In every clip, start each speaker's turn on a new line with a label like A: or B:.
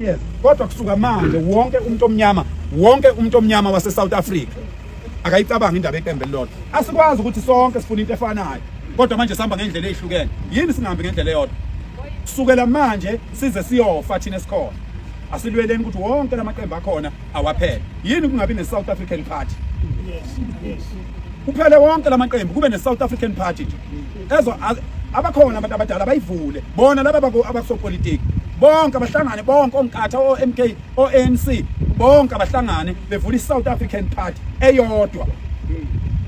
A: Yes. Kodwa kusuka manje wonke umuntu omnyama, wonke umuntu omnyama wase South Africa akayicabanga indaba yeqembu elilodwa. Asikwazi ukuthi sonke sifuna into efanayo. Kodwa manje sihamba ngendlela ezihlukene. Yini singahambi ngendlela eyodwa? Kusukela manje size siyofa thina esikhona. Asilweleni ukuthi wonke lamaqembu akhona awaphele. Yini kungabi ne South African Party? Yes. Kuphele wonke lamaqembu kube ne South African Party nje. Ezo abakhona abantu abadala bayivule bona laba abakusopolitiki bonke abahlangane bonke onkatha o-MK o-ANC bonke abahlangane bevula i-South African Party eyodwa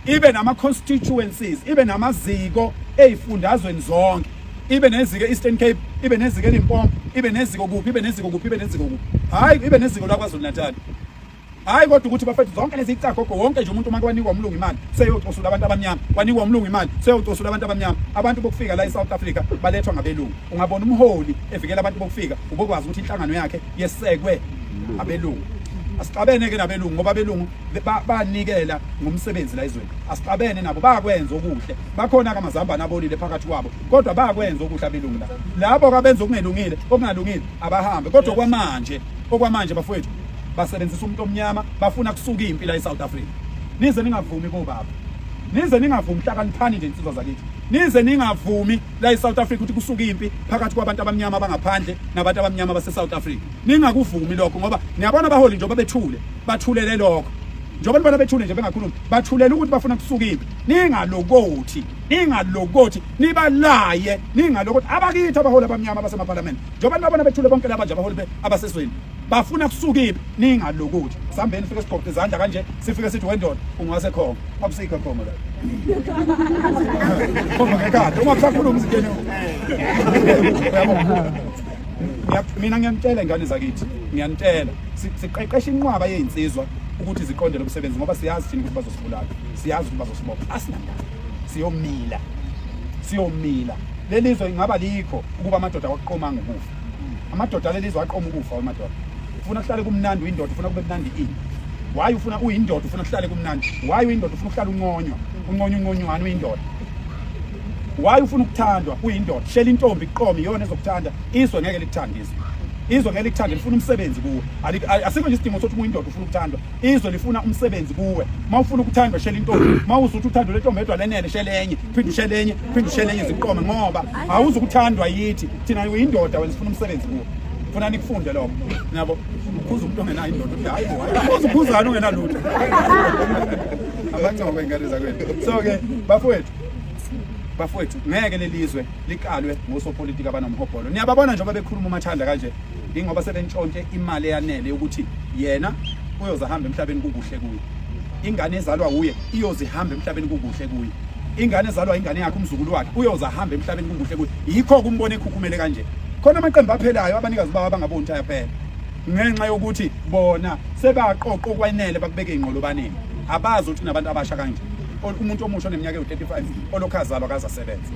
A: ibe nama-constituencies ibe namaziko ey'fundazweni zonke ibe neziko e-Eastern Cape ibe neziko eLimpopo ibe neziko kuphi ibe neziko kuphi ibe neziko kuphi hhayi ibe neziko laKwaZulu Natal. Hayi kodwa ukuthi bafethu zonke lezi icagogo wonke nje umuntu uma kwanikwa umlungu imali seyocosula abantu abamnyama kwanikwa umlungu imali seyocosula abantu abamnyama abantu bokufika la eSouth Africa balethwa ngabelungu ungabona umholi evikela abantu bokufika ubokwazi ukuthi inhlangano yakhe yesekwe abelungu asixabene ke nabelungu ngoba abelungu banikela ngomsebenzi la ezweni asixabene nabo bakwenza okuhle bakhona kamazambane abolile phakathi kwabo kodwa bakwenza okuhle abelungu la labo kabenza okungelungile okungalungile abahambe kodwa kwamanje okwamanje bafowethu basebenzisa umuntu omnyama bafuna kusuka impi la eSouth Africa nize ningavumi kobaba nize ningavumi hlakaniphani nje insizwa zakithi nize ningavumi la eSouth Africa ukuthi kusuka impi phakathi kwabantu abamnyama abangaphandle nabantu abamnyama base South Africa ningakuvumi lokho ngoba niyabona abaholi njengoba bethule bathulele lokho njengoba nibona bethule nje bengakhulumi bathulele ukuthi bafuna kusuka impi ningalokothi ningalokothi nibalaye ningalokothi abakithi abaholi abamnyama abasemaphalamende njengoba nibabona bethule bonke laba nje abaholi abasezweni bafuna kusuka impi ningalokuthi sihambeni sifike sigoqe izandla kanje sifike sithi wendoda ungasekhongo akusikho khongo la khongo ngekhanda uma kusakhuluma izinto mina ngiyanitshela ingane zakithi ngiyanitshela siqeqesha inqwaba yezinsizwa ukuthi ziqonde lo msebenzi ngoba siyazi thina ukuthi bazosibulala siyazi ukuthi bazosibopha asinandaba siyomila siyomila lelizwe ingaba likho ukuba amadoda awaqomanga ukufa Amadoda alelizwe aqoma ukufa wemadoda. Ufuna kuhlale kumnandi uyindoda, ufuna kube mnandi ini. Why ufuna uyindoda ufuna kuhlale kumnandi? Why uyindoda ufuna ukuhlala unconywa? Unconywa unconywana uyindoda. Why ufuna ukuthandwa uyindoda? Shela intombi iqome iyona ezokuthanda. Izwe ngeke likuthande izwe. Izwe ngeke likuthande lifuna umsebenzi kuwe. Asikho nje isidingo sokuthi uyindoda ufuna ukuthandwa. Izwe lifuna umsebenzi kuwe. Uma ufuna ukuthandwa shela intombi. Uma uzuthi uthando lentombi yedwa lenele shela enye, phinde ushele enye, phinde ushele enye ziqome ngoba awuzukuthandwa yithi. Thina uyindoda wena sifuna umsebenzi kuwe. Funa nikufunde lokho. Niyabo? Ukhuza umuntu ongenayo indoda uthi hayi bo hayi. Uze ukhuzani ungenalutho. Abancoko ingane zakwethu. So ke bafowethu bafowethu ngeke lelizwe likalwe ngosopolitiki abanomhobholo. Niyababona njengoba bekhuluma umathanda kanje ingoba sebentshontshe imali eyanele ukuthi yena uyoze ahambe emhlabeni kukuhle kuye. Ingane ezalwa uye iyoze ihambe emhlabeni kukuhle kuye. Ingane ezalwa ingane yakhe umzukulu wakhe uyoze ahambe emhlabeni kukuhle kuye. Yikho kumbona ekhukhumele kanje. Khona amaqembu aphelayo abanikazi bawo abangaboni ukuthi ayaphela. Ngenxa yokuthi bona sebaqoqa okwanele bakubeke inqolobaneni. Abazi ukuthi kunabantu abasha kanje. Umuntu omusha oneminyaka ewu-35 olokhu azalwa akaze asebenze.